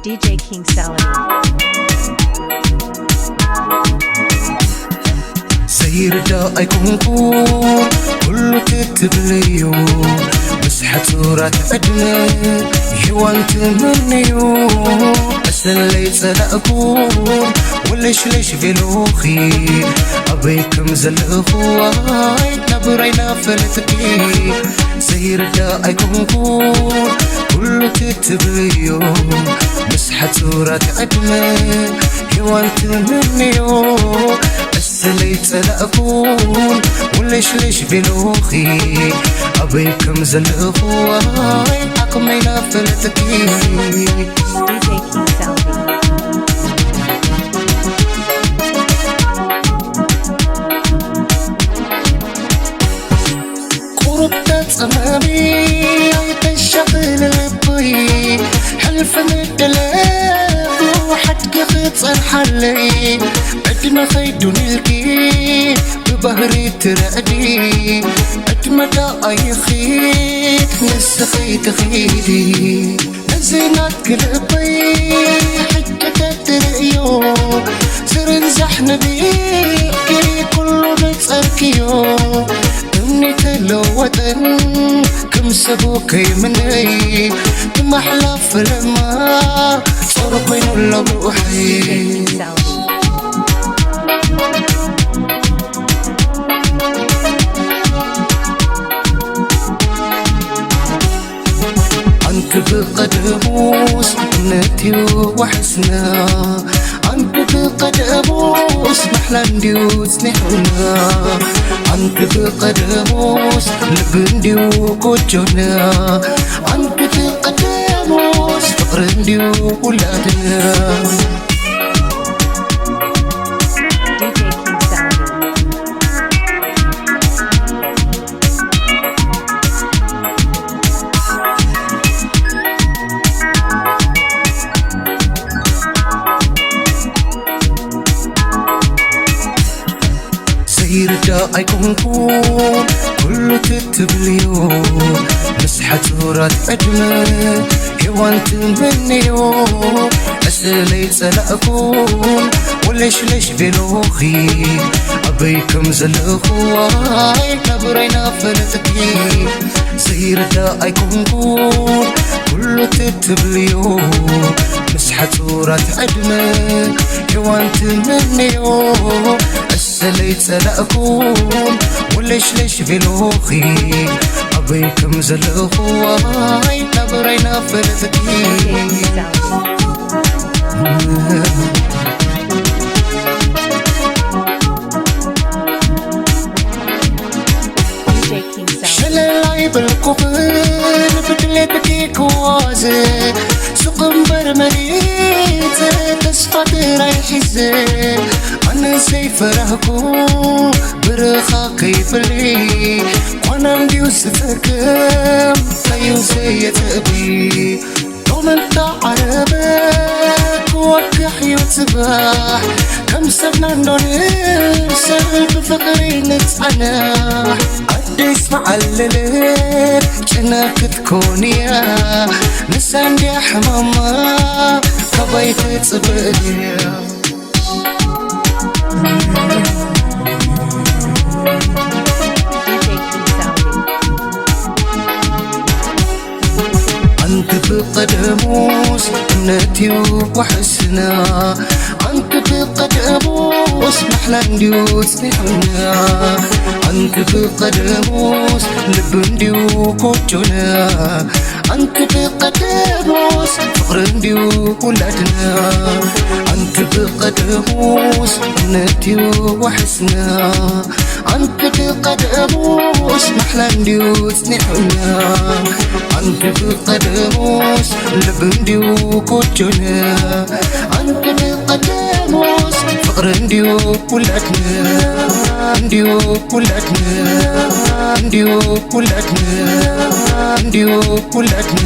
D J King Salami. ዘይርዳእ ኣይኮንኩን ኩሉ ትትብልዩ፣ ምስ ሕጹራት ዕድመ ሄዋን ትምንዩ። ዕስለይ ጸላእኩን ወለሽለሽ ቤሎኺ፣ ኣበይ ከም ዘለኹ ዋይ ናብራይ ናፈለጥኪ። ዘይርዳእ ኣይኮንኩን ኩሉ ትትብልዮ፣ ምስ ሕጹራት ዕድመ ሄዋን ትምንዮ። ዕስለይ ጸላእኩን ወለሽለሽ ቤሎኺ፣ ኣበይ ከም ዘለኹ ዋይ ዓቕመይ ናፈለጥኪ። D J King Salami. ቁሩብ ተጸመሚ ኣይተሻቕል ልበይ፣ ሕልፊ ምድለቡ ሓድጊ ክጸንሓለይ። ዕድመ ኸይዱን ኢልኪ ብባህሪ ትረዕዲ፣ ዕድመ ደኣ ይኺድ ንስኺ ትኺዲ። እዚ ናትኪ ልበይ ሕጂ ተትርእዮ፣ ዝርንዛሕ ነቢዕኪ ኩሉ ምጸርክዮ። እምኒ ተለወጠን ከም ሰቡ ከይምነይ፣ ብማሕላ ፈለማ ጾር ኮይኑ ኣሎ ብሩሐይ። ኣንቲ ብቐደሙስ እምነትዩ ዋሕስና፣ ኣንቲ ብቐደሙስ ማሕላ እንድዩ ጽኒሑና፣ ኣንቲ ብቐደሙስ ልቢ እንድዩ ጎጆና፣ ኣንቲ ብቐደሙስ ፍቕሪ እንድዩ ውላድና። D J King Salami. ዘይርዳእ ኣይኮንኩን ኩሉ ትትብልዮ፣ ምስ ሕጹራት ዕድመ ሄዋን ትምንዮ። ዕስለይ ጸላእኩን ወለሽለሽ ቤሎኺ፣ ኣበይ ከም ዘለኹ ዋይ ናብራይ ናፈለጥኪ። ዘይርዳእ ኣይኮንኩን ኩሉ ትትብልዮ፣ ምስ ሕጹራት ዕድመ ሄዋን ትምንዮ። ዕስለይ ጸላእኩን ወለሽለሽ ቤሎኺ፣ ኣበይ ከም ዘለኹ ዋይ ናብራይ ናፈለጥኪ። D J King Sound. ሸለል ኣይበልኩኽን ብድሌትኪ ክዋዘ፣ ሱቕ እምበር መሪጸ ተስፋ ጥራይ ሒዘ። ኣነ ዘይፈራህኩ ብርኻ ከይፍሊ፣ ኳና እንድዩ ዝጸገም እዩ ዘየጥቢ። ሎም እንተ ዓረበ ክወግሕ እዩ ጽባሕ፣ ከም ሰብና እንዶ ንምሰል ብፍቕሪ ንጻናሕ። ኣደይስ መዓልልት ጭና ክትኮን እያ፣ ንሳ እንድያ ሕማማ ካባይ ትጽበ እያ። ኣንቲ ብቐደሙስ እምነትዩ ዋሕስና፣ ኣንቲ ብቐደሙስ ማሕላ እንድዩ ጽኒሑና፣ ኣንቲ ብቐደሙስ ልቢ እንድዩ ጎጆና፣ ኣንቲ ብቐደሙስ ፍቕሪ እንድዩ ውላድና፣ ኣንቲ ብቐደሙስ እምነትዩ ዋሕስና፣ ኣንቲ ብቐደሙስ ማሕላ እንድዩ ጽኒሑና፣ ኣንቲ ብቐደሙስ ልቢ እንድዩ ጎጆና፣ ኣንቲ ብቐደሙስ ፍቕሪ እንድዩ ውላድና፣ እንድዩ ውላድና፣ እንድዩ ውላድና፣ እንድዩ ውላድና።